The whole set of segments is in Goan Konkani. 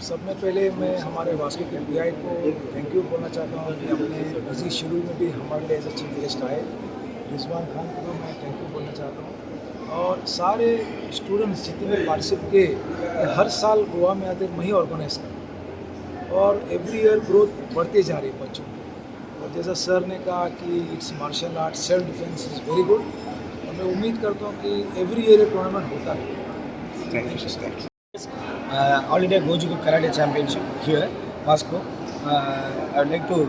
सब में पहले मैं हमारे वास्को के पीआई को thank you बोलना चाहता हूँ कि अपने बिजी शेड्यूल में भी हमारे लिए एज ए चीफ गेस्ट आए। रिजवान खान को भी मैं thank you बोलना चाहता हूँ और सारे स्टूडेंट्स जितने भी पार्टिसिपेट किए, ये हर साल गोवा में आते, मैं ही ऑर्गेनाइज करता हूँ और एवरी ईयर ग्रोथ बढ़ती जा रही है बच्चों की। और जैसा सर ने कहा कि it's martial art, self defence is very good और मैं उम्मीद करता हूँ कि एवरी ईयर ये टूर्नामेंट होता रहे। Thank you, sir, thank you. All India Goju Karate Championship here, Vasco. I would like to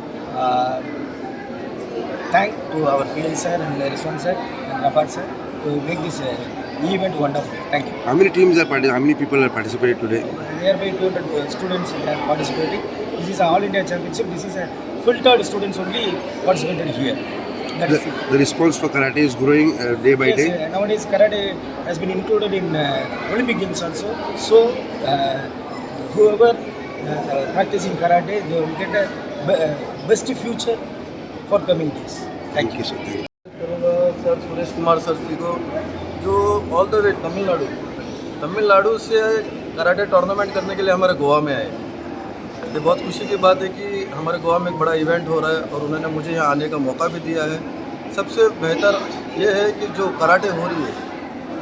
thank to our PI sir and Rizwan sir and Rafat sir to make this event wonderful. Thank you. How many teams are participating? How many people are participated today? Nearby 200 students are participating. This is an All India Championship. This is a filtered students only participated here. That The, is it. The response for karate is growing day by Yes, day. Nowadays karate has been included in Olympic Games also. So whoever practicing karate, they will get a best future for coming days. Thank you, sir. Thank you. करूँगा सर सुरेश कुमार सर जी को, जो all the way Tamil Nadu, Tamil Nadu Se karate tournament करने के लिए हमारे गोवा में आए। ये बहुत खुशी की बात है कि हमारे गोवा में एक बड़ा इवेंट हो रहा है और उन्होंने मुझे यहाँ आने का मौका भी दिया है। सबसे बेहतर ये है कि जो कराटे हो रही है,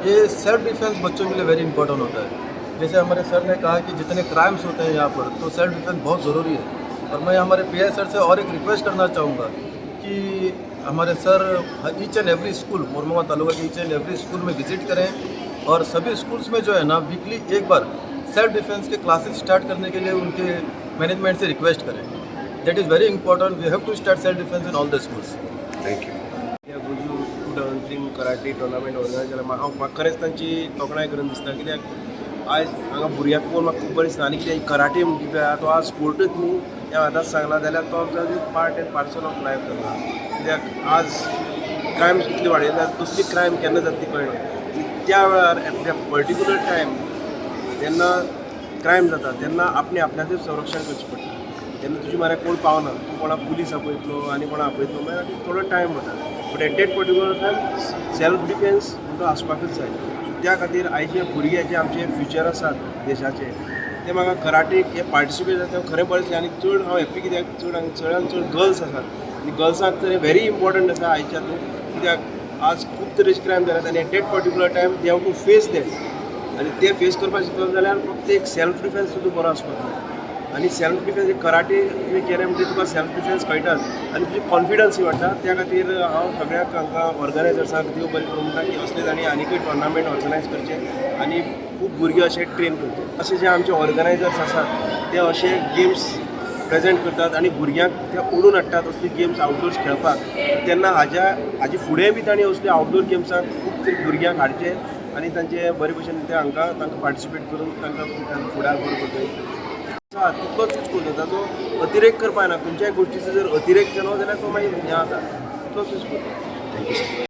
ये सेल्फ डिफेंस बच्चों के लिए वेरी इंपॉर्टेंट होता है। जैसे हमारे सर ने कहा कि जितने क्राइम्स होते हैं यहाँ पर, तो सेल्फ डिफेंस बहुत ज़रूरी है। और मैं हमारे पीआई सर से और एक रिक्वेस्ट करना चाहूँगा कि हमारे sir each and every school, Mormugao taluka K each and every school में विज़िट करें और सभी स्कूल्स में जो है ना, वीकली एक bar self defence K classes start करने के लिए उनके मैनेजमेंट से रिक्वेस्ट करें। That is very important. We have to start self defence in all the schools. Thank you. ह्या गोजू 2003 कराटे टुर्नामेंट ऑर्गनायज जाला। हांव म्हाका खरेंच तांची तोखणाय करून दिसता, कित्याक आयज हांगा भुरग्यांक पळोवन म्हाका खूब बरें दिसता। आनी कितें, कराटे म्हणटा तो आज स्पोर्टूच न्ही, तें आतांच सांगलां जाल्यार तो आमचो part and parcel of life जाला। कित्याक आज क्रायम्स कितले वाडयला, कसली क्रायम केन्ना जाता ती कळना। त्या वेळार एट the particular time जेन्ना क्रायम जाता, तेन्ना आपणे आपल्याचें संरक्षण करचें पडटा। तेन्ना तुजे म्हऱ्याक कोण पावना, तूं कोणाक पुलीस आपयतलो आनी कोणाक आपयतलो, मागीर थोडो टायम वता, but at that particular time self defence म्हणटा आसपाकच जाय। सो त्या खातीर आयचे भुरगे जे आमचे फ्युचर आसात देशाचे, ते म्हाका कराटेक हे पार्टिसिपेट जाता, खरें बरें दिसलें। आनी चड हांव हॅप्पी, कित्याक चड हांगा चडान चड गर्ल्स आसात आनी गर्ल्सांक तर व्हेरी इम्पॉर्टंट आसा आयच्या हातूंत, कित्याक आज खूब तरेचे क्रायम जाल्यात आनी at that particular time they have to face that. आनी ते फेस करपाक शिकलो जाल्यार फक्त एक सेल्फ डिफेन्स तुजो बरो आसपाक जाय। आनी सेल्फ डिफेन्स एक कराटे तुवें केलें म्हणजे तुका सेल्फ डिफेन्स कळटाच आनी तुजी कॉन्फिडन्सूय वाडटा। त्या खातीर हांव सगळ्याक हांकां ऑर्गनायजर्सांक देव बरें करूं म्हणटा की असले तांणी आनीकूय टुर्नामेंट ऑर्गनायज करचे आनी खूब भुरगे अशे ट्रेन करचे। अशे जे आमचे ऑर्गनायजर्स आसात, ते अशे गेम्स प्रेजेंट करतात आनी भुरग्यांक ते ओडून हाडटात असली गेम्स आउटडोर्स खेळपाक। तेन्ना हाजे फुडें बी तांणी असले आउटडोर गेम्साक खूब तरी भुरग्यांक हाडचे आनी तांचे बरे भशेन ते हांकां तांकां पार्टिसिपेट करून तांकां फुडार बरो करतले। आसा तितलोच यूज करता, ताचो अतिरेक करपा जायना। खंयच्याय गोश्टीचो जर अतिरेक केलो जाल्यार तो मागीर हें जाता। तितलोच यूज करता। Thank you, sir.